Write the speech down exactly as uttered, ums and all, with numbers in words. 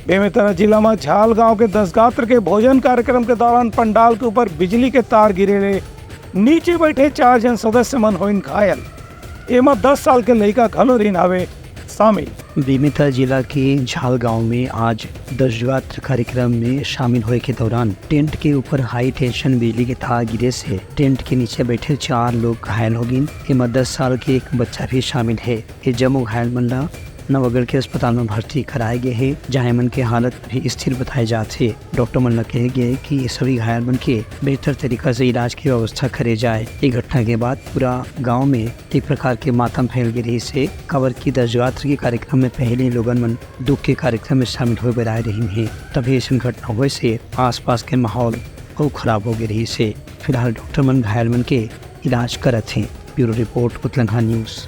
बेमेतरा जिला म झाल गांव के दसगात्र के भोजन कार्यक्रम के दौरान पंडाल के ऊपर बिजली के तार गिरे ले नीचे बैठे चार झन सदस्य मन होइन घायल। एमा दस साल के लइका घलो रिन हावे शामिल। बेमेतरा जिला के झाल गांव में आज दसगात्र कार्यक्रम में शामिल होए के दौरान टेंट के ऊपर हाई टेंशन बिजली के तार गिरे से टेंट के नीचे बैठे चार लोग घायल हो गिन। एमा दस साल के एक बच्चा भी शामिल है। ये जम्मो घायल मन ला नवागढ़ के अस्पताल में भर्ती कराए गए हे, जहां मन के हालत अभी स्थिर बताए जात हे। डॉक्टर मन ला कहे गए कि ये सभी घायल मन के बेहतर तरीका से इलाज की व्यवस्था करे जाए। ये घटना के बाद पूरा गांव में एक प्रकार के मातम फैल गए रहिस हे, काबर की दसगात्र के कार्यक्रम में पहले लोगन मन दुख के कार्यक्रम में शामिल होए बर आए रहिन हे, तभी ऐसन घटना होए से आसपास के माहौल अउ खराब हो गए रहिस हे। फिलहाल डॉक्टर मन घायल मन के इलाज करत हे। Bureau report, Utlangha news.